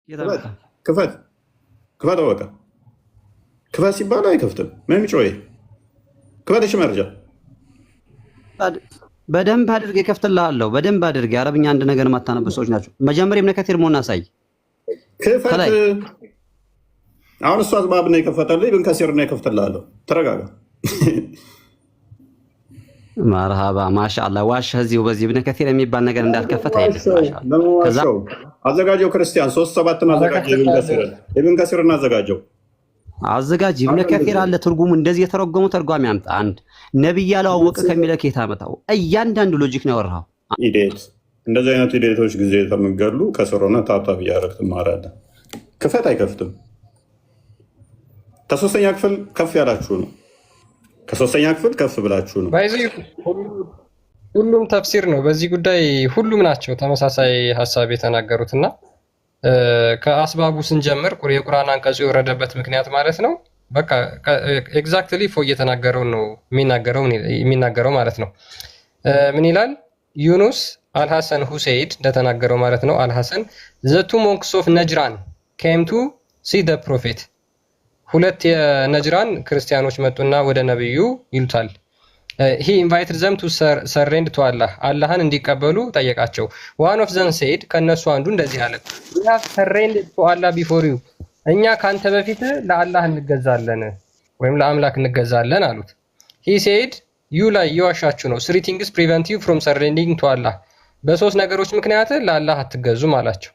የት ክፈት ክፈት፣ በቃ ክፈት ሲባል አይከፍትም። ምን ጮይ ክፈት። እሺ መረጃ በደንብ አድርጌ እከፍትልሃለሁ። በደንብ አድርጌ አረብኛ አንድ ነገር የማታነቡ ሰዎች ናቸው። መጀመሪያ ኢብነ ከሲር መሆኑን አሳይ። ክፈት። አሁን እሱ አዝባብ ነው የከፈተልህ። ኢብን ከሲር ነው የከፍትልሃለሁ። ተረጋጋ። መርሃባ ማሻአላ። ዋሽ እዚሁ በዚህ ኢብነ ከሲር የሚባል ነገር እንዳልከፈተ አይደለም። አዘጋጀው ክርስቲያን 3:7ን አዘጋጀው። ኢብን ከሲርን አዘጋጀው አዘጋጅ ኢብነ ከሲር አለ ትርጉሙ እንደዚህ የተረጎመው ተርጓሚ አምጣ። አንድ ነብይ ያለው አወቀ ከሚለው ከየት አመጣው? እያንዳንዱ logic ነው ያወራኸው። Idiot እንደዚህ አይነት idiot ኦች ጊዜ ተምገሉ ከስር ሆነ tap tap እያደረግ ትማራለህ። ክፈት አይከፍትም። ከሶስተኛ ክፍል ከፍ ያላችሁ ነው። ከሶስተኛ ክፍል ከፍ ብላችሁ ነው። ሁሉም ተፍሲር ነው በዚህ ጉዳይ ሁሉም ናቸው ተመሳሳይ ሀሳብ የተናገሩት እና ከአስባቡ ስንጀምር የቁርአን አንቀጹ የወረደበት ምክንያት ማለት ነው። በቃ exactly ፎ እየተናገረው ነው የሚናገረው ማለት ነው። ምን ይላል? ዩኑስ አልሐሰን who said እንደተናገረው ማለት ነው። አልሐሰን the two monks of ነጅራን came to see the prophet፣ ሁለት የነጅራን ክርስቲያኖች መጡና ወደ ነብዩ ይሉታል። He invited them to surrender to አላህ፣ አላህን እንዲቀበሉ ጠየቃቸው። One of them said፣ ከእነሱ አንዱ እንደዚህ አለ፣ we have surrendered to አላህ before you፣ እኛ ከአንተ በፊት ለአላህ እንገዛለን ወይም ለአምላክ እንገዛለን አሉት። He said, you lie፣ እየዋሻችሁ ነው። Three things prevent you from surrendering to አላህ፣ በሶስት ነገሮች ምክንያት ለአላህ አትገዙም አላቸው።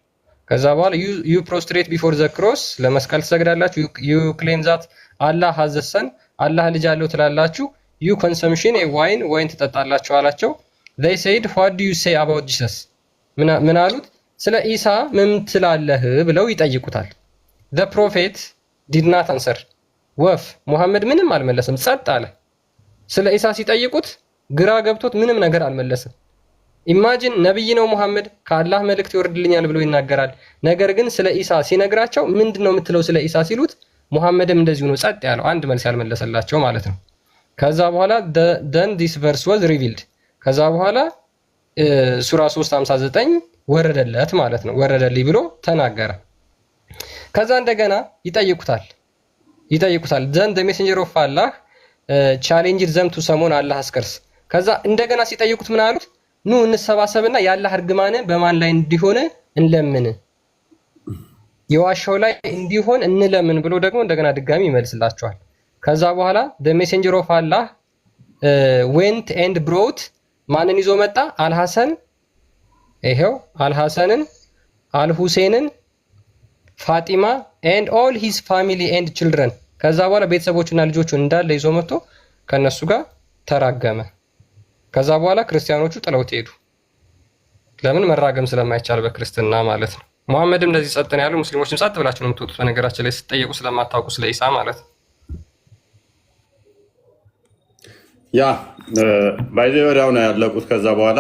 ከዛ በኋላ you prostrate before the cross፣ ለመስቀል ትሰግዳላችሁ። You claim that አላህ has a son፣ አላህ ልጅ አለው ትላላችሁ። You consumption wine፣ ወይን ትጠጣላችሁ አላቸው። They said, what do you say about Jesus? ምን አሉት? ስለ ኢሳ ምን ትላለህ ብለው ይጠይቁታል። The prophet did not answer። ወፍ ሙሐመድ ምንም አልመለሰም፣ ጸጥ አለ። ስለ ኢሳ ሲጠይቁት ግራ ገብቶት ምንም ነገር አልመለሰም። Imagine፣ ነብይ ነው ሙሐመድ፣ ከአላህ መልእክት ይወርድልኛል ብሎ ይናገራል። ነገር ግን ስለ ኢሳ ሲነግራቸው ምንድን ነው የምትለው ስለ ኢሳ ሲሉት ሙሐመድም እንደዚሁ ነው ጸጥ ያለው፣ አንድ መልስ ያልመለሰላቸው ማለት ነው። ከዛ በኋላ then this verse was revealed፣ ከዛ በኋላ ሱራ 3:59 ወረደለት ማለት ነው። ወረደልኝ ብሎ ተናገረ። ከዛ እንደገና ይጠይቁታል። Then the messenger of አላህ challenged them to summon Allah's curse። ከዛ እንደገና ሲጠይቁት ምን አሉት? ኑ እንሰባሰብና የአላህ እርግማን በማን ላይ እንዲሆን እንለምን፣ የዋሻው ላይ እንዲሆን እንለምን ብሎ ደግሞ እንደገና ድጋሚ ይመልስላቸዋል። ከዛ በኋላ the messenger of አላህ went and brought፣ ማንን ይዞ መጣ? አልሐሰን፣ ይሄው አልሐሰንን፣ አልሁሴንን፣ ፋጢማ and all his family and children። ከዛ በኋላ ቤተሰቦቹና ልጆቹ እንዳለ ይዞ መጥቶ ከነሱ ጋር ተራገመ። ከዛ በኋላ ክርስቲያኖቹ ጥለውት ሄዱ። ለምን? መራገም ስለማይቻል በክርስትና ማለት ነው። ሙሐመድም እንደዚህ ጸጥ ነው ያሉ፣ ሙስሊሞችም ጸጥ ብላችሁ ነው የምትወጡት። በነገራችን ላይ ስትጠየቁ ስለማታውቁ ስለ ኢሳ ማለት ነው። Yeah, by the way ወዲያው ነው ያለቁት። ከዛ በኋላ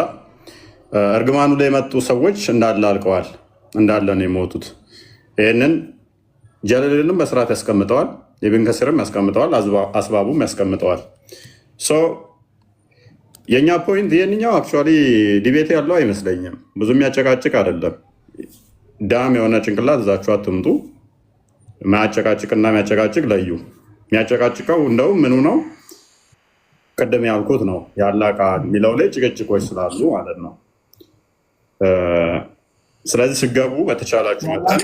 እርግማኑ ላይ የመጡ ሰዎች እንዳለ አልቀዋል፣ እንዳለ ነው የሞቱት። ይህንን ጀለልንም በስርዓት ያስቀምጠዋል፣ ኢብን ከሲርም ያስቀምጠዋል፣ አስባቡም ያስቀምጠዋል። So የእኛ point ይህንኛው actually debate ያለው አይመስለኝም። ብዙ የሚያጨቃጭቅ አይደለም። Dumb የሆነ ጭንቅላት እዛችሁ አትምጡ። ማያጨቃጭቅና የሚያጨቃጭቅ ለዩ። የሚያጨቃጭቀው እንደውም ምኑ ነው? ቅድም ያልኩት ነው፣ የአላህ ቃል የሚለው ላይ ጭቅጭቆች ስላሉ ማለት ነው። ስለዚህ ስገቡ በተቻላችሁ መጠን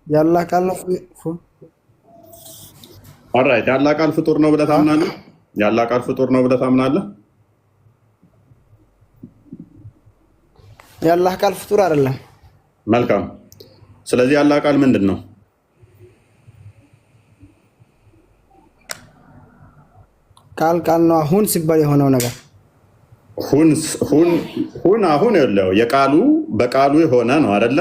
የአላህ ቃል ነው። Alright፣ የአላህ ቃል ፍጡር ነው ብለህ ታምናለህ? የአላህ ቃል ፍጡር ነው ብለህ ታምናለህ? የአላህ ቃል ፍጡር አይደለም። መልካም። ስለዚህ የአላህ ቃል ምንድን ነው? ቃል ቃል ነው። ሁን ሲባል የሆነው ነገር ሁን አሁን የለው የቃሉ በቃሉ የሆነ ነው አይደለ?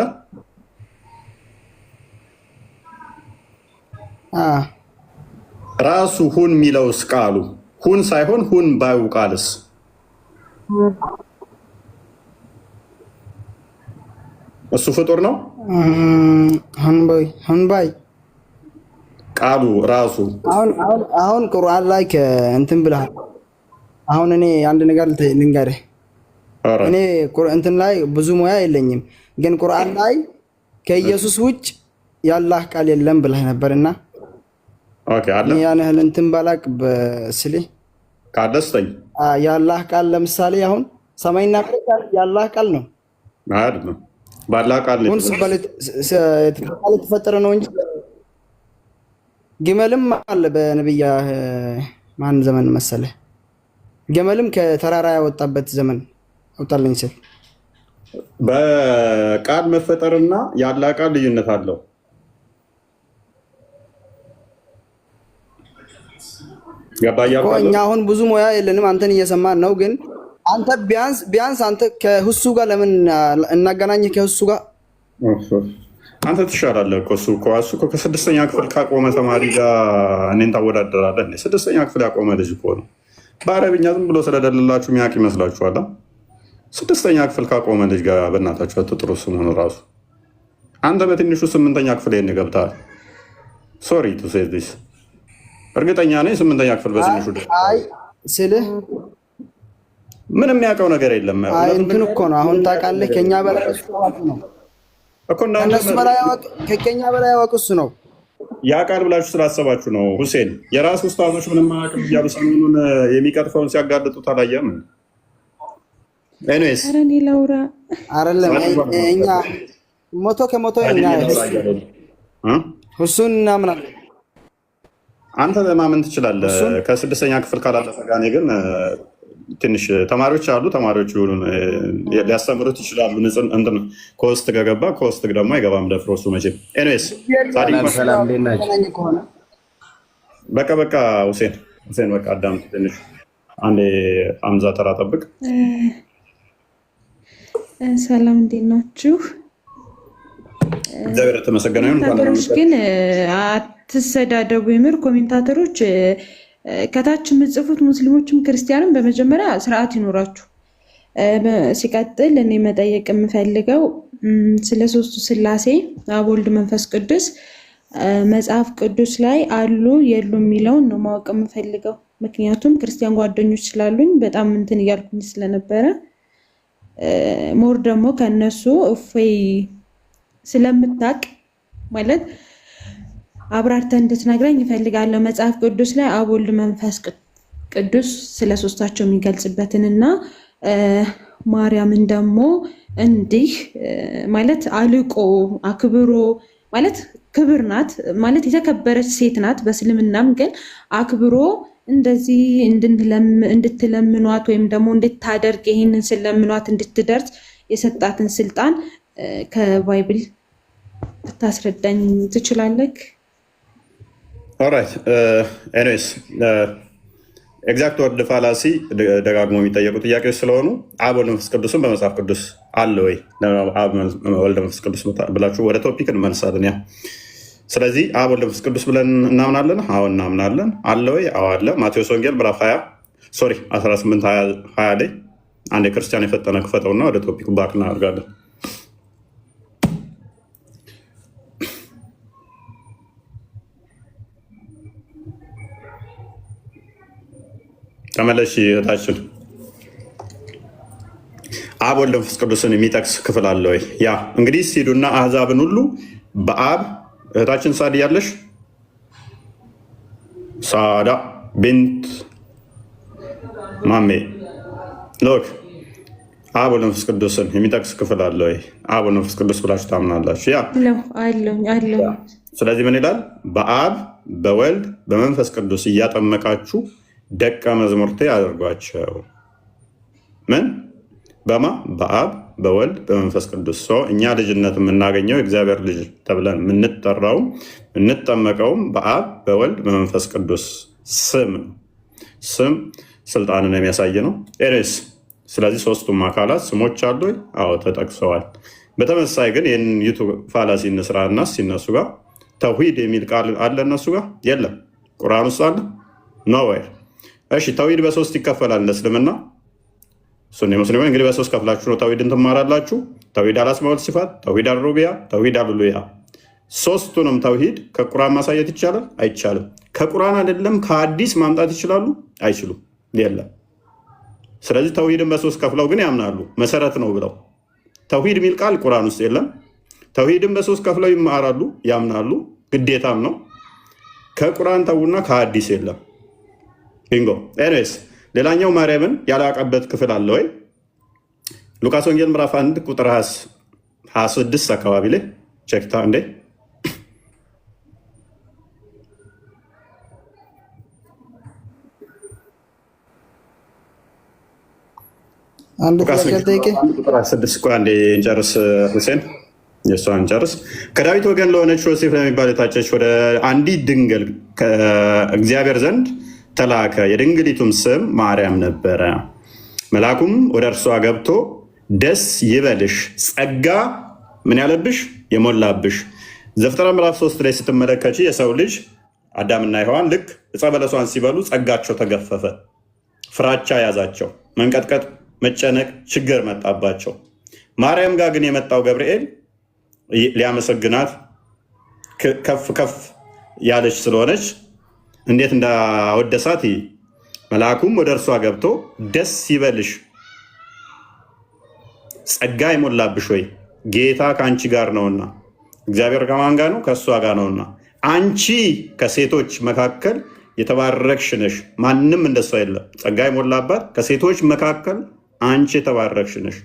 ራሱ ሁን የሚለውስ ቃሉ ሁን ሳይሆን ሁን ባዩ ቃልስ እሱ ፍጡር ነው? ሁን ባይ ቃሉ ራሱ አሁን ቁርአን ላይ እንትን ብለሃል። አሁን እኔ አንድ ነገር ልንገርህ። እኔ እንትን ላይ ብዙ ሙያ የለኝም። ግን ቁርአን ላይ ከኢየሱስ ውጭ የአላህ ቃል የለም ብለህ ነበርና Okay አለ። ያን ያህል እንትን ባላቅ በስሌ ካለ ስጠኝ። የአላህ ቃል ለምሳሌ አሁን ሰማይና መሬት የአላህ ቃል ነው። አይደለም ባላህ ቃል ነው ሁን ሲባል የተፈጠረ ነው እንጂ ግመልም አለ በነብያ ማን ዘመን መሰለ ግመልም ከተራራ ያወጣበት ዘመን አውጣልኝ ስል በቃል መፈጠርና የአላህ ቃል ልዩነት አለው። ገባ እያልኩ እኛ ያለሁት አሁን ብዙ ሙያ የለንም፣ አንተን እየሰማን ነው። ግን አንተ ቢያንስ ቢያንስ አንተ ከሁሱ ጋር ለምን እናገናኝህ? ከሁሱ ጋር አንተ ትሻላለህ እኮ። እሱ እኮ ከስድስተኛ ክፍል ካቆመ ተማሪ ጋር እኔን ታወዳደራለህ? እንዴ? ስድስተኛ ክፍል ያቆመ ልጅ እኮ ነው። በአረብኛ ዝም ብሎ ስለደለላችሁ የሚያውቅ ይመስላችኋል? ስድስተኛ ክፍል ካቆመ ልጅ ጋር በእናታችሁ አትጥሩ ስሙን ራሱ። አንተ በትንሹ ስምንተኛ ክፍል ይሄን ገብተሃል። Sorry to say this፣ እርግጠኛ ነኝ ስምንተኛ ክፍል በትንሹ አይ ስልህ ምንም የሚያውቀው ነገር የለም። አይ እውነቱን እንትን እኮ ነው። አሁን ታውቃለህ፣ ከኛ በላይ እሱ አዋቂ ነው። እኮ እናንተ ከእነሱ በላይ አዋቂ፣ ከኛ በላይ አዋቂ እሱ ነው። ያ ቃል ብላችሁ ስላሰባችሁ ነው። ሁሴን የራሱ ኡስታዞች ምንም አያውቅም እያሉ ሰሞኑን የሚቀጥፈውን ሲያጋልጡት አላየም? Anyways ኧረ እኔ ላውራ። አይደለም እኛ 100% እኛ እሱን እናምናለን። አንተ ለማመን ትችላለህ። እሱን ከስድስተኛ ክፍል ካላለፈ ጋር እኔ ግን ትንሽ ተማሪዎች አሉ። ተማሪዎች ይሁኑ ሊያስተምሩት ይችላሉ። እንትን ከውስጥ ከገባ ከውስጥ ደግሞ አይገባም ደፍሮ እሱ መቼም። Anyways ሳዲቅ ሰላም ሰላም፣ እንዴት ናችሁ? ገናኝ ከሆነ በቃ በቃ ሁሴን ሁሴን በቃ አዳምጥ ትንሽ አንዴ አምዛ ተራ ጠብቅ። ሰላም እንዴት ናችሁ? እግዚአብሔር የተመሰገነ ይሁን። እንኳን ደህና Commentator ኦች መጣህ። ግን አትሰዳደቡ። የምር commentator ኦች ከታች የምጽፉት ሙስሊሞችም ክርስቲያንም በመጀመሪያ ስርዓት ይኖራችሁ። ሲቀጥል እኔ መጠየቅ የምፈልገው ስለ ሶስቱ ስላሴ አብ፣ ወልድ፣ መንፈስ ቅዱስ መጽሐፍ ቅዱስ ላይ አሉ የሉ የሚለውን ነው ማወቅ የምፈልገው። ምክንያቱም ክርስቲያን ጓደኞች ስላሉኝ በጣም እንትን እያልኩኝ ስለነበረ more ደግሞ ከእነሱ እፎይ ስለምታቅ ማለት አብራርተህ እንድትነግረኝ እፈልጋለሁ። መጽሐፍ ቅዱስ ላይ አብ፣ ወልድ፣ መንፈስ ቅዱስ ስለ ሶስታቸው የሚገልጽበትን እና ማርያምን ደግሞ እንዲህ ማለት አልቆ አክብሮ ማለት ክብር ናት ማለት የተከበረች ሴት ናት። በእስልምናም ግን አክብሮ እንደዚህ እንድትለምኗት ወይም ደግሞ እንድታደርግ ይህንን ስለምኗት እንድትደርስ የሰጣትን ስልጣን ከ Bible ልታስረዳኝ ትችላለህ? Alright, anyways, exact word fallacy ደጋግሞ የሚጠየቁ ጥያቄዎች ስለሆኑ አብ ወልድ መንፈስ ቅዱስን በመጽሐፍ ቅዱስ አለ ወይ? አብ ወልድ መንፈስ ቅዱስ ብላችሁ ወደ topic እንመልሳለን። Yeah፣ ስለዚህ አብ ወልድ መንፈስ ቅዱስ ብለን እናምናለን። አዎ እናምናለን። አለ ወይ? አዎ አለ። ማቴዎስ ወንጌል ምዕራፍ 20፣ sorry፣ 18 20 ላይ አንድ የክርስቲያን የፈጠነ ክፈተውና ወደ topic back እናደርጋለን። ተመለሽ እህታችን። አብ ወልድ መንፈስ ቅዱስን የሚጠቅስ ክፍል አለ ወይ? Yeah፣ እንግዲህ ሂዱና አህዛብን ሁሉ በአብ፣ እህታችን ሳዲ ያለሽ፣ ሳዳ ቢንት ማሜ፣ look፣ አብ ወልድ መንፈስ ቅዱስን የሚጠቅስ ክፍል አለ ወይ? አብ ወልድ መንፈስ ቅዱስ ብላችሁ ታምናላችሁ? Yeah። አለው አለው አለው። ስለዚህ ምን ይላል? በአብ በወልድ በመንፈስ ቅዱስ እያጠመቃችሁ ደቀ መዛሙርቴ አድርጓቸው። ምን በማ? በአብ በወልድ በመንፈስ ቅዱስ። So እኛ ልጅነት የምናገኘው የእግዚአብሔር ልጅ ተብለን የምንጠራውም የምንጠመቀውም በአብ በወልድ በመንፈስ ቅዱስ ስም ነው። ስም ስልጣንን የሚያሳይ ነው። Anyways፣ ስለዚህ ሶስቱም አካላት ስሞች አሉ። አዎ ተጠቅሰዋል። በተመሳሳይ ግን ይህን YouTube fallacy እንስራ እና ሲነሱ ጋር ተውሂድ የሚል ቃል አለ እነሱ ጋር የለም። ቁርአን ውስጥ አለ? Nowhere። እሺ፣ ተውሂድ በሶስት ይከፈላል ለእስልምና ሱኒ ሙስሊሞች እንግዲህ በሶስት ከፍላችሁ ነው ተውሂድን ትማራላችሁ። ተውሂድ አልአስማ ወል ሲፋት፣ ተውሂድ አልሩቢያ፣ ተውሂድ አልኡሉሂያ። ሶስቱንም ተውሂድ ከቁርአን ማሳየት ይቻላል? አይቻልም። ከቁርአን አይደለም ከሀዲስ ማምጣት ይችላሉ? አይችሉም። የለም። ስለዚህ ተውሂድን በሶስት ከፍለው ግን ያምናሉ መሰረት ነው ብለው። ተውሂድ የሚል ቃል ቁርአን ውስጥ የለም። ተውሂድን በሶስት ከፍለው ይማራሉ፣ ያምናሉ፣ ግዴታም ነው። ከቁርአን ተዉና ከሀዲስ የለም። Bingo። Anyways ሌላኛው ማርያምን ያላቀበት ክፍል አለ ወይ? ሉቃስ ወንጌል ምዕራፍ 1 ቁጥር 26 አካባቢ ላይ ቸክታ እንዴ። አንድ ሉቃስ ጥያቄ ወንጌል ልጠይቅህ። ምዕራፍ 1 ቁጥር 26። ቆይ አንዴ እንጨርስ ሁሴን፣ የእሷን እንጨርስ። ከዳዊት ወገን ለሆነች ዮሴፍ ለሚባል የታጨች ወደ አንዲት ድንግል ከእግዚአብሔር ዘንድ ተላከ። የድንግሊቱም ስም ማርያም ነበረ። መልአኩም ወደ እርሷ ገብቶ ደስ ይበልሽ፣ ጸጋ ምን ያለብሽ የሞላብሽ። ዘፍጥረት ምዕራፍ 3 ላይ ስትመለከች የሰው ልጅ አዳምና ሔዋን ልክ ዕፀ በለሷን ሲበሉ ጸጋቸው ተገፈፈ፣ ፍራቻ ያዛቸው፣ መንቀጥቀጥ፣ መጨነቅ፣ ችግር መጣባቸው። ማርያም ጋር ግን የመጣው ገብርኤል ሊያመሰግናት ከፍ ከፍ ያለች ስለሆነች እንዴት እንዳወደሳት መልአኩም ወደ እርሷ ገብቶ ደስ ይበልሽ ጸጋ የሞላብሽ ወይ ጌታ ከአንቺ ጋር ነውና። እግዚአብሔር ከማን ጋር ነው? ከእሷ ጋር ነውና። አንቺ ከሴቶች መካከል የተባረክሽ ነሽ፣ ማንም እንደሷ የለም። ጸጋ የሞላባት ከሴቶች መካከል አንቺ የተባረክሽ ነሽ።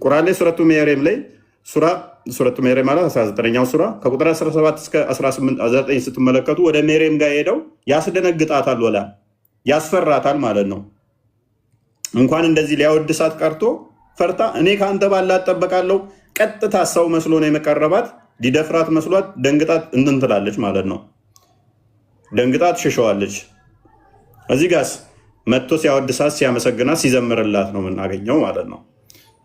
ቁርአን ላይ ሱረቱ ሜሬም ላይ ሱረቱ ሜሬም ማለት 19ኛው ሱራ ከቁጥር 17 እስከ 19 ስትመለከቱ ወደ ሜሬም ጋር ሄደው ያስደነግጣታል፣ ወላ ያስፈራታል ማለት ነው። እንኳን እንደዚህ ሊያወድሳት ቀርቶ ፈርታ እኔ ከአንተ ባላ እጠበቃለሁ። ቀጥታ ሰው መስሎ ነው የመቀረባት፣ ሊደፍራት መስሏት ደንግጣት እንትን ትላለች ማለት ነው። ደንግጣ ትሸሸዋለች። እዚህ ጋስ መጥቶ ሲያወድሳት ሲያመሰግናት ሲዘምርላት ነው የምናገኘው ማለት ነው።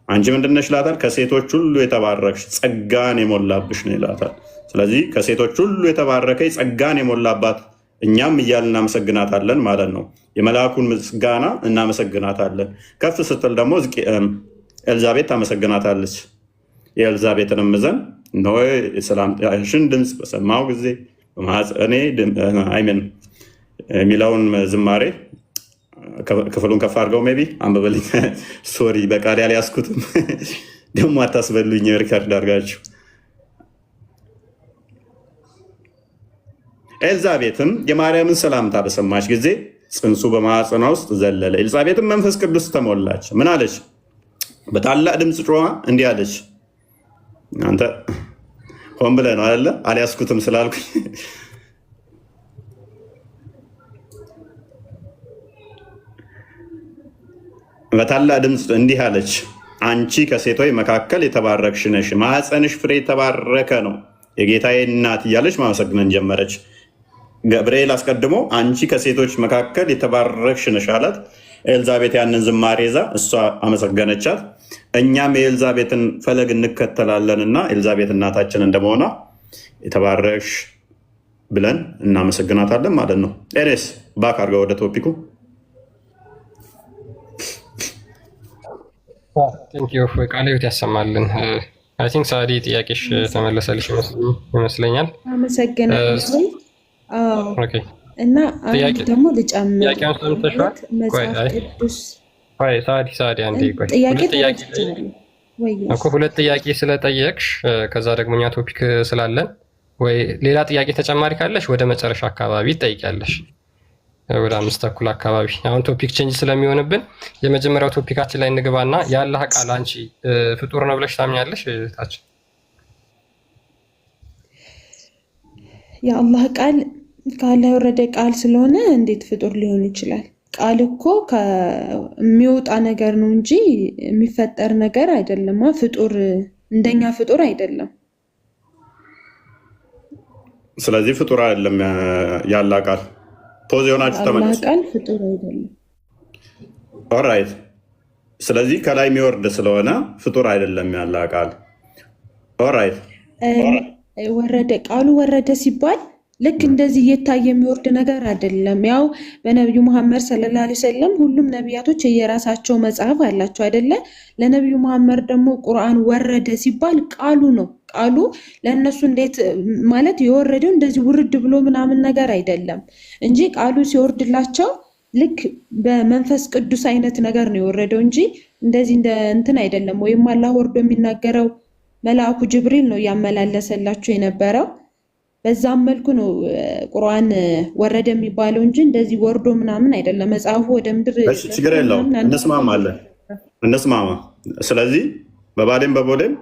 አንቺ ምንድን ነሽ ይላታል። ከሴቶች ሁሉ የተባረክሽ ጸጋን የሞላብሽ ነው ይላታል። ስለዚህ ከሴቶች ሁሉ የተባረከ ጸጋን የሞላባት እኛም እያልን እናመሰግናታለን ማለት ነው። የመልአኩን ምስጋና እናመሰግናታለን። ከፍ ስትል ደግሞ ኤልዛቤት ታመሰግናታለች። የኤልዛቤትንም ዘን እነሆ የሰላምታሽን ድምፅ በሰማሁ ጊዜ በማኅፀኔ አይሜን የሚለውን ዝማሬ ክፍሉን ከፍ አድርገው maybe አንብበልኝ። Sorry በቃል ያልያዝኩትም ደግሞ አታስበሉኝ። Record አድርጋችሁ። ኤልዛቤትም የማርያምን ሰላምታ በሰማች ጊዜ ጽንሱ በማኅፀኗ ውስጥ ዘለለ። ኤልዛቤትም መንፈስ ቅዱስ ተሞላች። ምን አለች? በታላቅ ድምፅ ጮኻ እንዲህ አለች። አንተ ሆን ብለህ ነው አይደለ? አልያዝኩትም ስላልኩኝ በታላቅ ድምፅ እንዲህ አለች፣ አንቺ ከሴቶች መካከል የተባረክሽ ነሽ፣ ማኅፀንሽ ፍሬ የተባረከ ነው፣ የጌታዬ እናት እያለች ማመሰግነን ጀመረች። ገብርኤል አስቀድሞ አንቺ ከሴቶች መካከል የተባረክሽ ነሽ አላት። ኤልዛቤት ያንን ዝማሬ ይዛ እሷ አመሰገነቻት። እኛም የኤልዛቤትን ፈለግ እንከተላለንና ኤልዛቤት እናታችን እንደመሆኗ የተባረክሽ ብለን እናመሰግናታለን ማለት ነው። Anyways back አድርገው ወደ topic ኡ። Thank you ቃለ ሕይወት ያሰማልን። I think ሳዲ ጥያቄሽ ተመለሰልሽ ይመስለኛል። አመሰግናለሁ። አዎ Okay እና አንድ ጥያቄ ደግሞ ልጨምር ጥያቄውን ሰምተሽዋል? ማለት ቆይ መጽሐፍ አይ ቅዱስ ቆይ ሳዲ ሳዲ አንዴ ቆይ ጥያቄ ሁለት ጥያቄ ተረድቻለሁ ወይ? እኮ ሁለት ጥያቄ ስለጠየቅሽ ከዛ ደግሞ እኛ topic ስላለን ወይ ሌላ ጥያቄ ተጨማሪ ካለሽ ወደ መጨረሻ አካባቢ ትጠይቂያለሽ፣ ወደ 5:30 አካባቢ። አሁን topic change ስለሚሆንብን የመጀመሪያው topic ኣችን ላይ እንግባና የአላህ ቃል አንቺ ፍጡር ነው ብለሽ ታምኛለሽ? ታች የአላህ ቃል ከአላህ የወረደ ቃል ስለሆነ እንዴት ፍጡር ሊሆን ይችላል? ቃል እኮ የሚወጣ ነገር ነው እንጂ የሚፈጠር ነገር አይደለማ። ፍጡር እንደኛ ፍጡር አይደለም። ስለዚህ ፍጡር አይደለም ያላ ቃል። Pause የሆናችሁ የአላህ ተመለሱ። ቃል ፍጡር አይደለም። Alright። ስለዚህ ከላይ የሚወርድ ስለሆነ ፍጡር አይደለም ያላ ቃል። Alright። ወረደ ቃሉ ወረደ ሲባል ልክ እንደዚህ እየታየ የሚወርድ ነገር አይደለም። ያው በነቢዩ መሐመድ ሰለላሁ ዐለይሂ ወሰለም ሁሉም ነቢያቶች የየራሳቸው መጽሐፍ አላቸው አይደለ? ለነቢዩ መሐመድ ደግሞ ቁርአን ወረደ ሲባል ቃሉ ነው። ቃሉ ለእነሱ እንዴት ማለት የወረደው እንደዚህ ውርድ ብሎ ምናምን ነገር አይደለም እንጂ ቃሉ ሲወርድላቸው ልክ በመንፈስ ቅዱስ አይነት ነገር ነው የወረደው እንጂ እንደዚህ እንደ እንትን አይደለም። ወይም አላህ ወርዶ የሚናገረው መልአኩ ጅብሪል ነው እያመላለሰላቸው የነበረው። በዛም መልኩ ነው ቁርአን ወረደ የሚባለው እንጂ እንደዚህ ወርዶ ምናምን አይደለም። መጽሐፉ ወደ ምድር እሺ፣ ችግር የለውም፣ እንስማማለን፣ እንስማማ። ስለዚህ በባሌም በቦሌም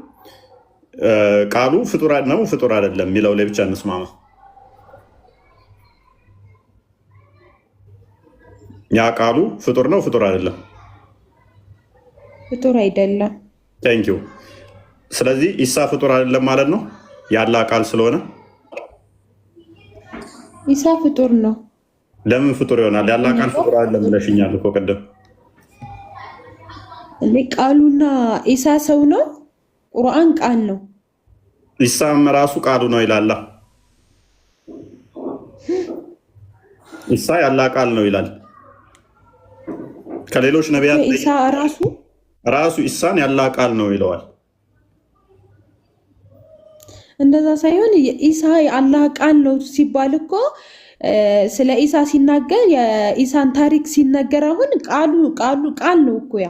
ቃሉ ፍጡር ነው ፍጡር አይደለም የሚለው ላይ ብቻ እንስማማ። ያ ቃሉ ፍጡር ነው ፍጡር አይደለም? ፍጡር አይደለም። Thank you። ስለዚህ ኢሳ ፍጡር አይደለም ማለት ነው፣ ያላህ ቃል ስለሆነ። ኢሳ ፍጡር ነው። ለምን ፍጡር ይሆናል? ያላህ ቃል ፍጡር አይደለም ብለሽኛል እኮ ቅድም። ቃሉና ኢሳ ሰው ነው፣ ቁርአን ቃል ነው። ኢሳም ራሱ ቃሉ ነው ይላላ። ኢሳ ያላህ ቃል ነው ይላል። ከሌሎች ነቢያት ኢሳ ራሱ ራሱ ኢሳን ያላህ ቃል ነው ይለዋል። እንደዛ ሳይሆን ኢሳ የአላህ ቃል ነው ሲባል እኮ ስለ ኢሳ ሲናገር የኢሳን ታሪክ ሲነገር አሁን ቃሉ ቃሉ ቃል ነው እኮ ያ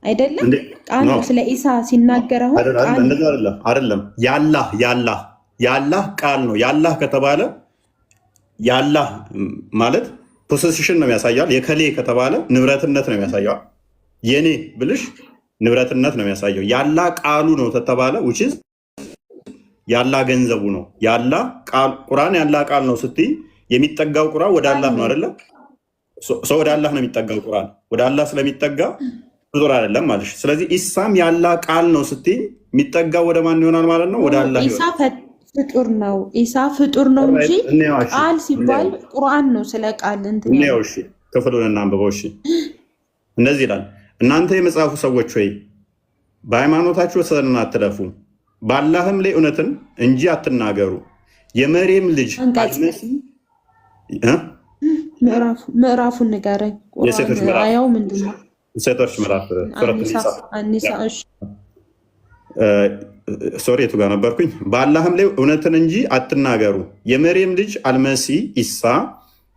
አይደለም፣ ቃል ነው። ስለ ኢሳ ሲናገር አሁን ቃል እንደዛ አይደለም፣ አይደለም። ያላህ ያላህ ያላህ ቃል ነው። ያላህ ከተባለ ያላህ ማለት possession ነው የሚያሳየዋል። የከሌ ከተባለ ንብረትነት ነው የሚያሳየዋል። የኔ ብልሽ ንብረትነት ነው የሚያሳየው። ያላህ ቃሉ ነው ተተባለ which is ያላህ ገንዘቡ ነው። ያላህ ቁርአን ያላህ ቃል ነው ስትይ የሚጠጋው ቁርአን ወደ አላህ ነው አይደለ? ሰው ወደ አላህ ነው የሚጠጋው። ቁርአን ወደ አላህ ስለሚጠጋ ፍጡር አይደለም ማለት። ስለዚህ ኢሳም ያላህ ቃል ነው ስትይ የሚጠጋው ወደ ማን ይሆናል ማለት ነው? ወደ አላህ ኢሳ ፍጡር ነው። ኢሳ ፍጡር ነው እንጂ ቃል ሲባል ቁርአን ነው። ስለ ቃል እንትን እንየው። እሺ ክፍሉን እናንብበው። እሺ እንደዚህ ይላል፣ እናንተ የመጽሐፉ ሰዎች ሆይ በሃይማኖታችሁ ወሰንን አትለፉ፣ በአላህም ላይ እውነትን እንጂ አትናገሩ። የመርየም ልጅ አልመሲህ ምዕራፉን ንገረኝ። የሴቶች ምዕራፍ። አያው ምንድን ነው? ሴቶች ምዕራፍ ሱረት ኒሳ። አኒሳ። እሺ። Sorry፣ የቱ ጋር ነበርኩኝ? በአላህም ላይ እውነትን እንጂ አትናገሩ። የመርየም ልጅ አልመሲህ ኢሳ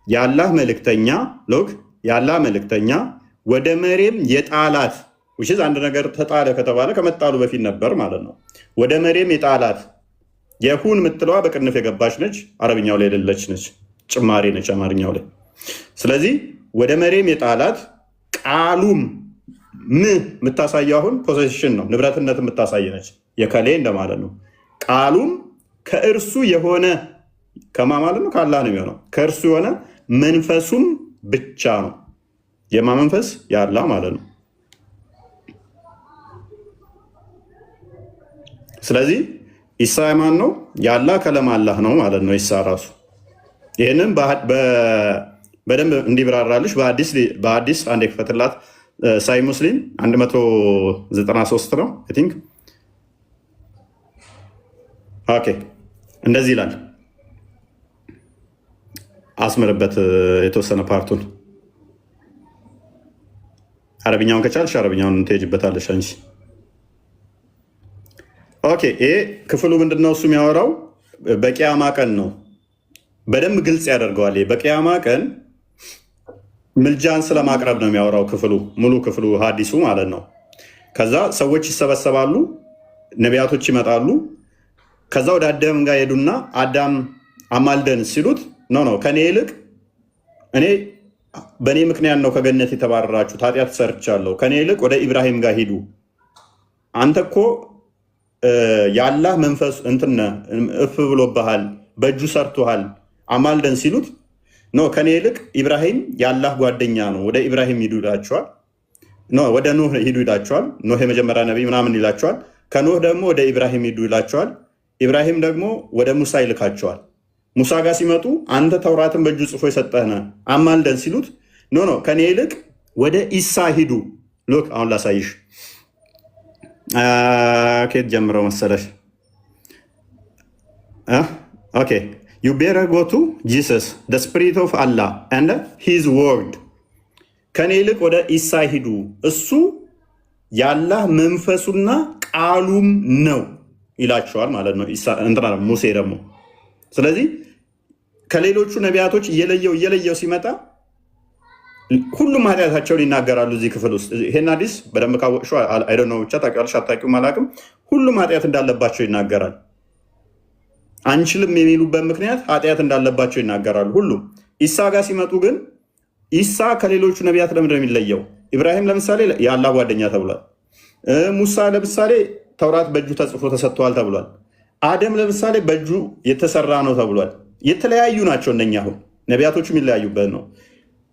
የአላህ መልእክተኛ፣ look፣ የአላህ መልእክተኛ ወደ መርየም የጣላት፣ which is አንድ ነገር ተጣለ ከተባለ ከመጣሉ በፊት ነበር ማለት ነው። ወደ መርየም የጣላት፣ የሁን የምትለዋ በቅንፍ የገባች ነች። አረብኛው ላይ የሌለች ነች፣ ጭማሪ ነች አማርኛው ላይ። ስለዚህ ወደ መርየም የጣላት ቃሉም ም የምታሳየው አሁን possession ነው፣ ንብረትነት የምታሳይ ነች። የከሌ እንደማለት ነው። ቃሉም ከእርሱ የሆነ ከማ ማለት ነው? ከአላህ ነው የሚሆነው። ከእርሱ የሆነ መንፈሱም ብቻ ነው። የማ መንፈስ? የአላህ ማለት ነው። ስለዚህ ኢሳ የማን ነው? የአላህ ከለም አላህ ነው ማለት ነው። ኢሳ ራሱ ይህንን በደንብ እንዲብራራልሽ በአዲስ አንድ የክፈትላት ሳሂህ ሙስሊም 193 ነው I think። Okay፣ እንደዚህ ይላል። አስምርበት የተወሰነ part ኡን። አረብኛውን ከቻልሽ አረብኛውን ትሄጅበታለሽ አንቺ። Okay፣ ይሄ ክፍሉ ምንድነው? እሱ የሚያወራው በቂያማ ቀን ነው። በደንብ ግልጽ ያደርገዋል። በቂያማ ቀን ምልጃን ስለማቅረብ ነው የሚያወራው ክፍሉ፣ ሙሉ ክፍሉ ሀዲሱ ማለት ነው። ከዛ ሰዎች ይሰበሰባሉ፣ ነቢያቶች ይመጣሉ። ከዛ ወደ አዳም ጋር ሄዱና አዳም አማልደን ሲሉት no no፣ ከኔ ይልቅ እኔ በእኔ ምክንያት ነው ከገነት የተባረራችሁት፣ ኃጢአት ሰርቻለሁ። ከኔ ይልቅ ወደ ኢብራሂም ጋር ሂዱ። አንተ እኮ የአላህ መንፈስ እንትን እፍ ብሎብሃል፣ በእጁ ሰርቶሃል፣ አማልደን ሲሉት no፣ ከኔ ይልቅ ኢብራሂም የአላህ ጓደኛ ነው፣ ወደ ኢብራሂም ሂዱ ይላቸዋል። No፣ ወደ ኑህ ሂዱ ይላቸዋል። ኑህ የመጀመሪያ ነቢይ ምናምን ይላቸዋል። ከኑህ ደግሞ ወደ ኢብራሂም ሂዱ ይላቸዋል። ኢብራሂም ደግሞ ወደ ሙሳ ይልካቸዋል። ሙሳ ጋር ሲመጡ አንተ ተውራትን በእጁ ጽፎ የሰጠህ ነህ አማልደን ሲሉት no no፣ ከኔ ይልቅ ወደ ኢሳ ሂዱ። Look፣ አሁን ላሳይሽ። ከየት ጀምረው መሰለሽ? Okay, you better go to Jesus, the spirit of Allah and his word፣ ከኔ ይልቅ ወደ ኢሳ ሂዱ፣ እሱ የአላህ መንፈሱና ቃሉም ነው ይላቸዋል ማለት ነው። እንትና ሙሴ ደግሞ ስለዚህ ከሌሎቹ ነቢያቶች እየለየው እየለየው ሲመጣ ሁሉም ኃጢአታቸውን ይናገራሉ እዚህ ክፍል ውስጥ። ይሄን ሐዲስ በደንብ ካወቅሽው፣ I don't know፣ ብቻ ታውቂዋለሽ አታውቂውም አላውቅም። ሁሉም ኃጢአት እንዳለባቸው ይናገራል። አንችልም የሚሉበት ምክንያት ኃጢአት እንዳለባቸው ይናገራሉ ሁሉም። ኢሳ ጋር ሲመጡ ግን ኢሳ ከሌሎቹ ነቢያት ለምንድን ነው የሚለየው? ኢብራሂም ለምሳሌ የአላህ ጓደኛ ተብሏል። ሙሳ ለምሳሌ ተውራት በእጁ ተጽፎ ተሰጥቷል ተብሏል። አደም ለምሳሌ በእጁ የተሰራ ነው ተብሏል። የተለያዩ ናቸው እነኛ፣ አሁን ነቢያቶቹ የሚለያዩበት ነው።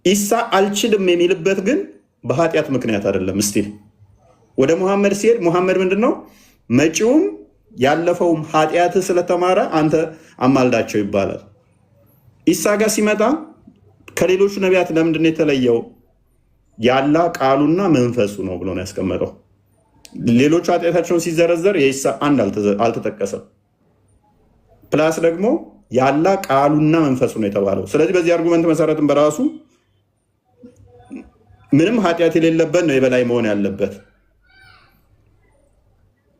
ኢሳ አልችልም የሚልበት ግን በኃጢአት ምክንያት አይደለም። Still ወደ ሙሐመድ ሲሄድ ሙሐመድ ምንድን ነው፣ መጪውም ያለፈውም ኃጢአት ስለተማረ አንተ አማልዳቸው ይባላል። ኢሳ ጋር ሲመጣ ከሌሎቹ ነቢያት ለምንድን ነው የተለየው? ያላ ቃሉና መንፈሱ ነው ብሎ ነው ያስቀመጠው። ሌሎቹ ኃጢአታቸውን ሲዘረዘር የኢሳ አንድ አልተጠቀሰም። Plus ደግሞ ያላ ቃሉና መንፈሱ ነው የተባለው። ስለዚህ በዚህ argument መሰረትም በራሱ ምንም ኃጢአት የሌለበት ነው የበላይ መሆን ያለበት።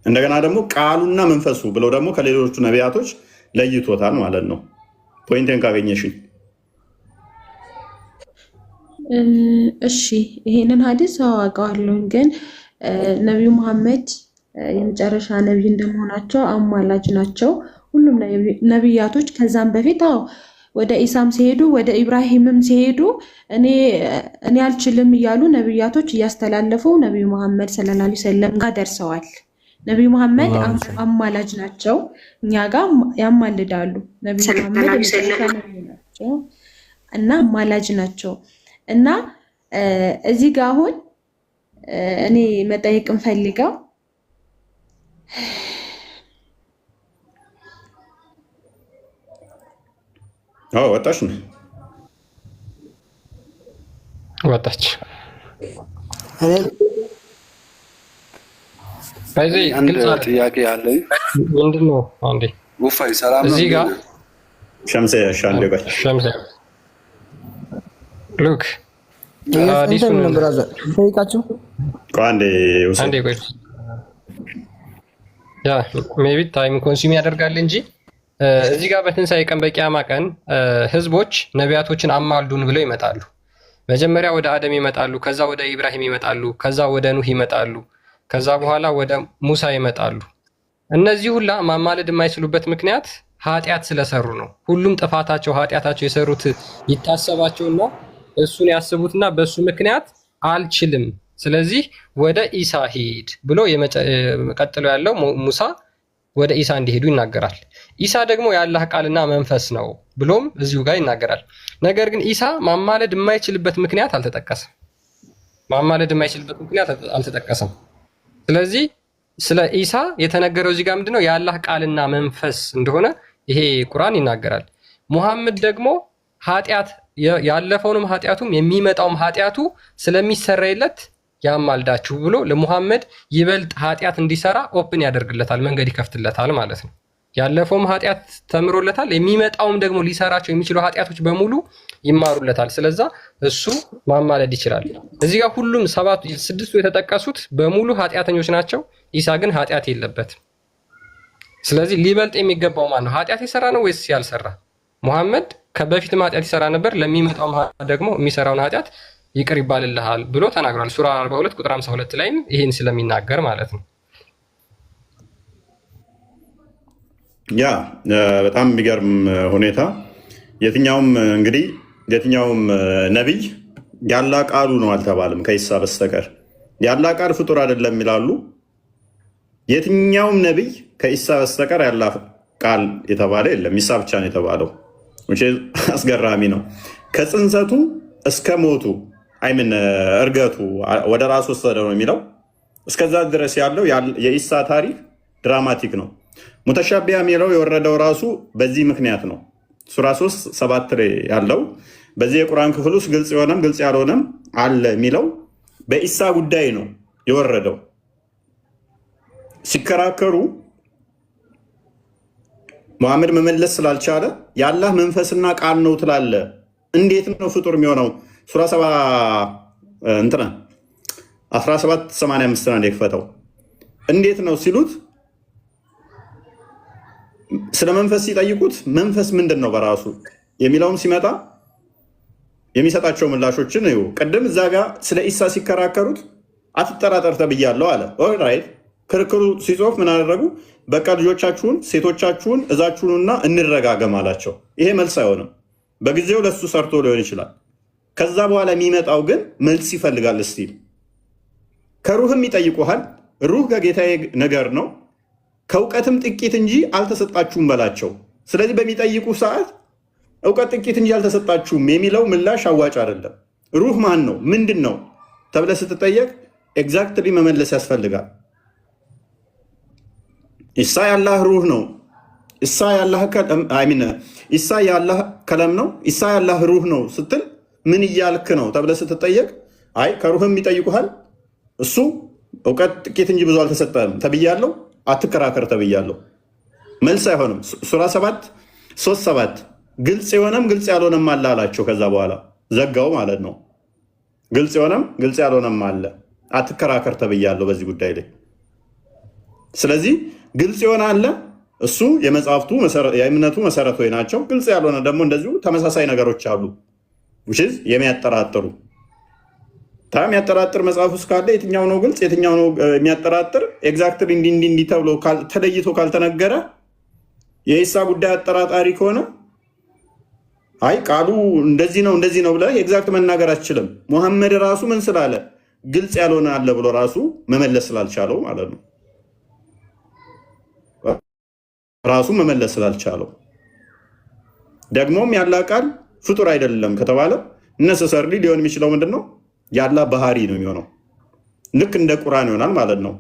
እንደገና ደግሞ ቃሉና መንፈሱ ብለው ደግሞ ከሌሎቹ ነቢያቶች ለይቶታል ማለት ነው። Point ኤን ካገኘሽኝ። እሺ፣ ይሄንን ሀዲስ አውቀዋለሁኝ፣ ግን ነቢዩ መሐመድ የመጨረሻ ነቢይ እንደመሆናቸው አማላጅ ናቸው። ሁሉም ነቢያቶች ከዛም በፊት፣ አዎ፣ ወደ ኢሳም ሲሄዱ ወደ ኢብራሂምም ሲሄዱ እኔ አልችልም እያሉ ነቢያቶች እያስተላለፉ ነቢዩ መሐመድ ሰለላሁ ዐለይሂ ወሰለም ጋር ደርሰዋል። ነቢዩ መሐመድ አማላጅ ናቸው፣ እኛ ጋር ያማልዳሉ። ነቢዩ መሐመድ የመጨረሻ ነቢይ ናቸው እና አማላጅ ናቸው። እና እዚህ ጋር አሁን እኔ መጠየቅ እንፈልገው ወጣች ነው። ወጣች። አንድ ጥያቄ አለኝ። ምንድን ነው? አንዴ። ውፋይ ሰላም ነው? እዚህ ጋር ሸምሴ፣ እሺ፣ አንዴ ቆይ። ሸምሴ፣ look። እንትን brother ጠይቃቸው። ቆይ አንዴ ውሰድ። አንዴ ቆይ። Yeah, maybe time consume ያደርጋል እንጂ እዚህ ጋር በትንሣኤ ቀን፣ በቂያማ ቀን ህዝቦች ነቢያቶችን አማልዱን ብለው ይመጣሉ። መጀመሪያ ወደ አደም ይመጣሉ፣ ከዛ ወደ ኢብራሂም ይመጣሉ፣ ከዛ ወደ ኑህ ይመጣሉ፣ ከዛ በኋላ ወደ ሙሳ ይመጣሉ። እነዚህ ሁላ ማማለድ የማይችሉበት ምክንያት ኃጢአት ስለሰሩ ነው። ሁሉም ጥፋታቸው፣ ኃጢአታቸው የሰሩት ይታሰባቸውና እሱን ያስቡትና በእሱ ምክንያት አልችልም፣ ስለዚህ ወደ ኢሳ ሂድ ብሎ ቀጥሎ ያለው ሙሳ ወደ ኢሳ እንዲሄዱ ይናገራል። ኢሳ ደግሞ የአላህ ቃልና መንፈስ ነው ብሎም እዚሁ ጋር ይናገራል። ነገር ግን ኢሳ ማማለድ የማይችልበት ምክንያት አልተጠቀሰም። ማማለድ የማይችልበት ምክንያት አልተጠቀሰም። ስለዚህ ስለ ኢሳ የተነገረው እዚህ ጋር ምንድነው? የአላህ ቃልና መንፈስ እንደሆነ ይሄ ቁርአን ይናገራል። ሙሐመድ ደግሞ ኃጢአት ያለፈውንም ኃጢአቱም የሚመጣውም ኃጢአቱ ስለሚሰረይለት ያማልዳችሁ ብሎ ለሙሐመድ ይበልጥ ኃጢአት እንዲሰራ open ያደርግለታል፣ መንገድ ይከፍትለታል ማለት ነው። ያለፈውም ኃጢአት ተምሮለታል፣ የሚመጣውም ደግሞ ሊሰራቸው የሚችሉ ኃጢአቶች በሙሉ ይማሩለታል። ስለዛ እሱ ማማለድ ይችላል። እዚህ ጋር ሁሉም ሰባቱ ስድስቱ የተጠቀሱት በሙሉ ኃጢአተኞች ናቸው። ኢሳ ግን ኃጢአት የለበትም። ስለዚህ ሊበልጥ የሚገባው ማን ነው? ኃጢአት የሰራ ነው ወይስ ያልሰራ? ሙሐመድ ከበፊትም ኃጢአት ይሰራ ነበር፣ ለሚመጣውም ደግሞ የሚሰራውን ኃጢአት ይቅር ይባልልሃል ብሎ ተናግሯል። ሱራ 42 ቁጥር 52 ላይም ይህን ስለሚናገር ማለት ነው። Yeah፣ በጣም የሚገርም ሁኔታ፣ የትኛውም እንግዲህ የትኛውም ነቢይ ያላ ቃሉ ነው አልተባለም ከኢሳ በስተቀር። ያላ ቃል ፍጡር አይደለም ይላሉ። የትኛውም ነቢይ ከኢሳ በስተቀር ያላ ቃል የተባለ የለም። ኢሳ ብቻ ነው የተባለው። አስገራሚ ነው። ከጽንሰቱ እስከ ሞቱ፣ I mean እርገቱ፣ ወደ ራሱ ወሰደው ነው የሚለው። እስከዛ ድረስ ያለው የኢሳ ታሪክ dramatic ነው። ሙተሻቢያ የሚለው የወረደው ራሱ በዚህ ምክንያት ነው። ሱራ 3 7 ላይ ያለው በዚህ የቁርአን ክፍል ውስጥ ግልጽ የሆነም ግልጽ ያልሆነም አለ የሚለው በኢሳ ጉዳይ ነው የወረደው። ሲከራከሩ መሐመድ መመለስ ስላልቻለ የአላህ መንፈስና ቃል ነው ትላለ፣ እንዴት ነው ፍጡር የሚሆነው? ሱራ 7 እንትና 1785 ነው የክፈተው። እንዴት ነው ሲሉት፣ ስለ መንፈስ ሲጠይቁት መንፈስ ምንድን ነው በራሱ የሚለውም ሲመጣ የሚሰጣቸው ምላሾችን እዩ። ቅድም እዛ ጋ ስለ ኢሳ ሲከራከሩት አትጠራጠር ተብያለሁ አለ። Alright፣ ክርክሩ ሲጾፍ ምን አደረጉ? በቃ ልጆቻችሁን ሴቶቻችሁን እዛችሁንና እንረጋገም አላቸው። ይሄ መልስ አይሆንም። በጊዜው ለሱ ሰርቶ ሊሆን ይችላል። ከዛ በኋላ የሚመጣው ግን መልስ ይፈልጋል። Still ከሩህም ይጠይቁሃል። ሩህ ከጌታዬ ነገር ነው፣ ከእውቀትም ጥቂት እንጂ አልተሰጣችሁም በላቸው። ስለዚህ በሚጠይቁ ሰዓት እውቀት ጥቂት እንጂ አልተሰጣችሁም የሚለው ምላሽ አዋጭ አይደለም። ሩህ ማን ነው፣ ምንድን ነው ተብለህ ስትጠየቅ exactly መመለስ ያስፈልጋል። ኢሳ ያላህ ሩህ ነው። ኢሳ ያላህ I mean ኢሳ ያላህ ከለም ነው። ኢሳ ያላህ ሩህ ነው ስትል ምን እያልክ ነው ተብለህ ስትጠየቅ አይ ከሩህም ይጠይቁሃል። እሱ እውቀት ጥቂት እንጂ ብዙ አልተሰጠህም ተብያለሁ፣ አትከራከር ተብያለሁ። መልስ አይሆንም። ሱራ 7:37 ግልጽ የሆነም ግልጽ ያልሆነም አለ አላቸው። ከዛ በኋላ ዘጋው ማለት ነው። ግልጽ የሆነም ግልጽ ያልሆነም አለ፣ አትከራከር ተብያለሁ በዚህ ጉዳይ ላይ። ስለዚህ ግልጽ የሆነ አለ፣ እሱ የመጽሐፍቱ የእምነቱ መሰረቶች ናቸው። ግልጽ ያልሆነ ደግሞ እንደዚሁ ተመሳሳይ ነገሮች አሉ፣ which is የሚያጠራጥሩ። የሚያጠራጥር መጽሐፍ ውስጥ ካለ የትኛው ነው ግልጽ፣ የትኛው ነው የሚያጠራጥር? Exactly እንዲህ እንዲህ እንዲህ ተብሎ ተለይቶ ካልተነገረ፣ የኢሳ ጉዳይ አጠራጣሪ ከሆነ፣ አይ ቃሉ እንደዚህ ነው እንደዚህ ነው ብለህ exact መናገር አትችልም። ሙሐመድ ራሱ ምን ስላለ፣ ግልጽ ያልሆነ አለ ብሎ ራሱ መመለስ ስላልቻለው ማለት ነው። ራሱ መመለስ ስላልቻለው፣ ደግሞም ያላህ ቃል ፍጡር አይደለም ከተባለ necessarily ሊሆን የሚችለው ምንድን ነው? ያላህ ባህሪ ነው የሚሆነው። ልክ እንደ ቁርአን ይሆናል ማለት ነው።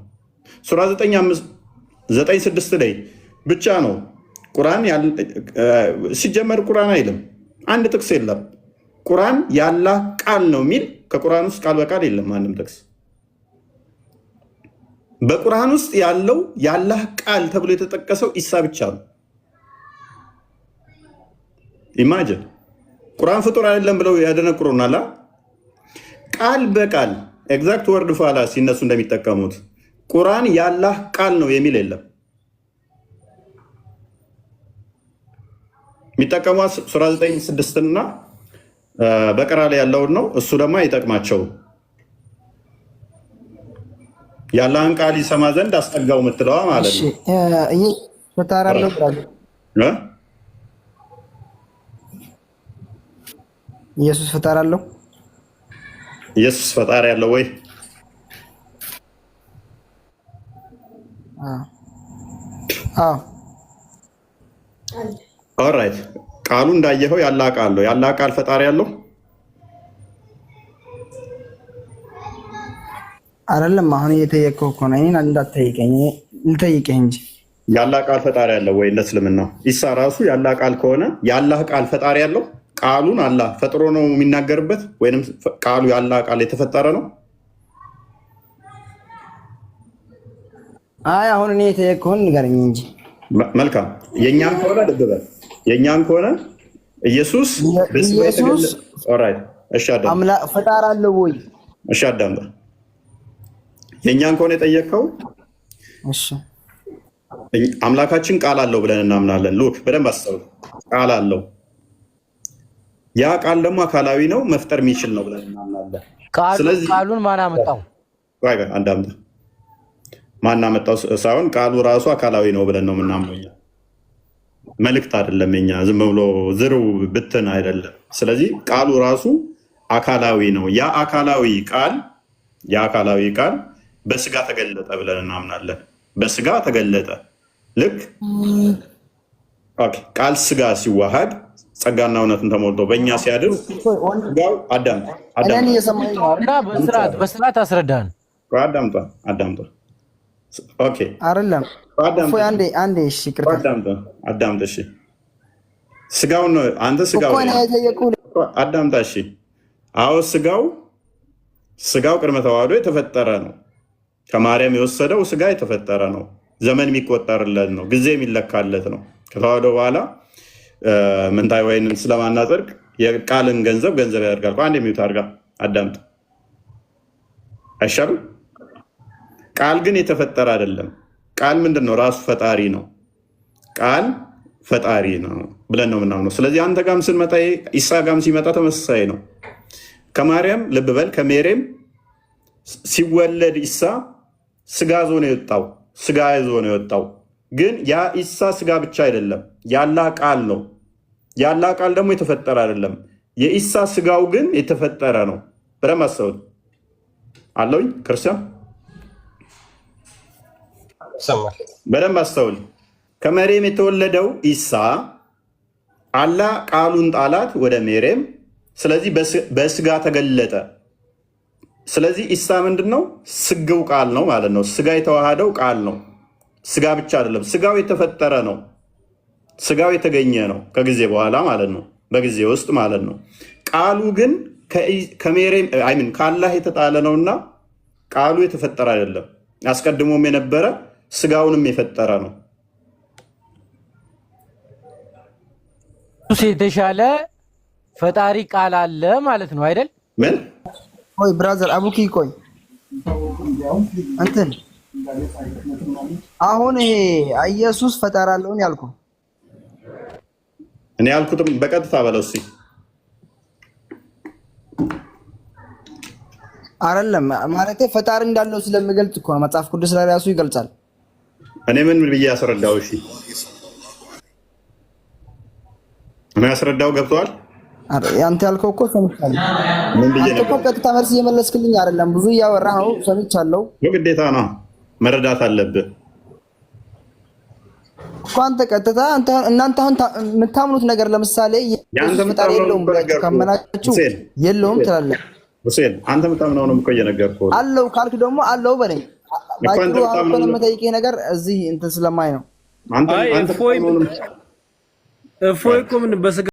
ሱራ 9:6 ላይ ብቻ ነው ቁርአን፣ ሲጀመር ቁርአን አይልም፣ አንድ ጥቅስ የለም። ቁርአን ያላህ ቃል ነው የሚል ከቁርአን ውስጥ ቃል በቃል የለም አንድም ጥቅስ። በቁርአን ውስጥ ያለው ያላህ ቃል ተብሎ የተጠቀሰው ኢሳ ብቻ ነው። Imagine፣ ቁርአን ፍጡር አይደለም ብለው ያደነቁሩናል። ቃል በቃል exact word fallacy እነሱ እንደሚጠቀሙት ቁርአን ያላህ ቃል ነው የሚል የለም። የሚጠቀሟት ሱራ 9:6 እና በቀራ ላይ ያለውን ነው። እሱ ደግሞ አይጠቅማቸውም። ያላህን ቃል ይሰማ ዘንድ አስጠጋው የምትለዋ ማለት ነው። ፈጣሪ አለው? እ? ኢየሱስ ፈጣሪ አለው? ኢየሱስ ፈጣሪ ያለው ወይ? አዎ። Alright፣ ቃሉ እንዳየኸው ያላህ ቃል ነው። ያላህ ቃል ፈጣሪ ያለው? አይደለም። አሁን እየጠየቅኩህ እኮ ነው። እኔን እንዳትጠይቀኝ፣ ልጠይቅህ እንጂ። ያላህ ቃል ፈጣሪ ያለው ወይ? እንደ እስልምናው ኢሳ ራሱ ያላህ ቃል ከሆነ፣ ያላህ ቃል ፈጣሪ ያለው፣ ቃሉን አላህ ፈጥሮ ነው የሚናገርበት ወይም ቃሉ ያላህ ቃል የተፈጠረ ነው? አይ፣ አሁን እኔ የጠየቅኩህን ንገረኝ እንጂ። መልካም፣ የእኛን ከሆነ ልብ በል፣ የእኛን ከሆነ ኢየሱስ በስጋ ኢየሱስ alright፣ እሺ አዳምጥ። ፈጣሪ አለው ወይ? እሺ አዳምጥ። የእኛን ከሆነ የጠየቅከው እሺ። አምላካችን ቃል አለው ብለን እናምናለን። Look፣ በደንብ አስተውል። ቃል አለው። ያ ቃል ደግሞ አካላዊ ነው፣ መፍጠር የሚችል ነው ብለን እናምናለን። ስለዚህ ቃሉን ማን አመጣው? ቆይ ቆይ፣ አዳምጥ። ማን አመጣው ሳይሆን ቃሉ ራሱ አካላዊ ነው ብለን ነው የምናምነው። እኛ መልእክት አይደለም፣ የኛ ዝም ብሎ ዝርው ብትን አይደለም። ስለዚህ ቃሉ ራሱ አካላዊ ነው። ያ አካላዊ ቃል በስጋ ተገለጠ ብለን እናምናለን። በስጋ ተገለጠ። ልክ okay፣ ቃል ስጋ ሲዋሃድ ጸጋና እውነትን ተሞልቶ በእኛ ሲያድር ስጋው፣ አዳምጥ። እኔን አዳምጥ። እየሰማኸኝ ነው አይደል? እና በስርዓት በስርዓት አስረዳን። አዳምጧ፣ አዳምጧ። Okay። አይደለም። አዳምጥ። እፎይ፣ አንዴ አንዴ፣ እሺ ይቅርታ። አዳምጥ፣ አዳምጥ። እሺ፣ ስጋውን ነው አንተ ስጋው እኮ እኔ የጠየቅኩህ አዳምጣ። እሺ፣ አዎ፣ ስጋው ቅድመ ተዋህዶ የተፈጠረ ነው። ከማርያም የወሰደው ስጋ የተፈጠረ ነው። ዘመን የሚቆጠርለት ነው። ጊዜ የሚለካለት ነው። ከተዋህዶ በኋላ ምንታይ ወይንን ስለማናጸድቅ የቃልን ገንዘብ ገንዘብ ያደርጋል። አንድ የሚዩት አድርጋ አዳምጥ፣ አይሻልም? ቃል ግን የተፈጠረ አይደለም። ቃል ምንድን ነው? ራሱ ፈጣሪ ነው። ቃል ፈጣሪ ነው ብለን ነው የምናምነው። ስለዚህ አንተ ጋም ስንመጣ ኢሳ ጋም ሲመጣ ተመሳሳይ ነው። ከማርያም ልብ በል፣ ከሜሬም ሲወለድ ኢሳ ስጋ ይዞ ነው የወጣው፣ ስጋ ይዞ ነው የወጣው። ግን ያ ኢሳ ስጋ ብቻ አይደለም፣ ያላህ ቃል ነው። ያላህ ቃል ደግሞ የተፈጠረ አይደለም። የኢሳ ስጋው ግን የተፈጠረ ነው። በደንብ አስተውል። አለውኝ ክርስቲያን ይሰማል። በደንብ አስተውል። ከመሬም የተወለደው ኢሳ አላህ ቃሉን ጣላት ወደ ሜሬም። ስለዚህ በስጋ ተገለጠ። ስለዚህ ኢሳ ምንድን ነው? ስግው ቃል ነው ማለት ነው። ስጋ የተዋሃደው ቃል ነው። ስጋ ብቻ አይደለም፣ ስጋው የተፈጠረ ነው። ስጋው የተገኘ ነው ከጊዜ በኋላ ማለት ነው፣ በጊዜ ውስጥ ማለት ነው። ቃሉ ግን ከሜሬም I mean ከአላህ የተጣለ ነውና ቃሉ የተፈጠረ አይደለም። አስቀድሞም የነበረ ስጋውንም የፈጠረ ነው። ኢየሱስ የተሻለ ፈጣሪ ቃል አለ ማለት ነው አይደል? ምን ቆይ brother አቡኪ ቆይ እንትን አሁን ይሄ ኢየሱስ ፈጣሪ አለውን ያልኩ እኔ ያልኩትም በቀጥታ በለው እስኪ። አይደለም ማለት ፈጣሪ እንዳለው ስለሚገልጽ እኮ ነው። መጽሐፍ ቅዱስ ላይ ራሱ ይገልጻል። እኔ ምን ብዬ ያስረዳው? እሺ እኔ ያስረዳው ገብተዋል። አንተ ያልከው እኮ ሰምቻለሁ። ምን ብዬ አንተ እኮ ነበር? ቀጥታ መልስ እየመለስክልኝ አይደለም፣ ብዙ እያወራ ነው። ሰምቻለሁ ግዴታ ነው መረዳት አለብህ። እኮ አንተ ቀጥታ እናንተ አሁን የምታምኑት ነገር ለምሳሌ የአንተ ኢየሱስ ፈጣሪ የምታምነውን የለውም እኮ ብላችሁ ነገርኩህ ካመናችሁ ሁሴን፣ የለውም ትላለህ። ሁሴን አንተ የምታምነውንም እኮ እየነገርኩህ ነው። አለው ካልክ ደግሞ አለው በለኝ። እኮ አንተ ባጭሩ አሁን እኮ የምታምነውን የምጠይቅህ ነገር እዚህ እንትን ስለማይ ነው። አንተ አይ አንተ እፎይ የምታምነውንም እፎይ እኮ ምን በስጋ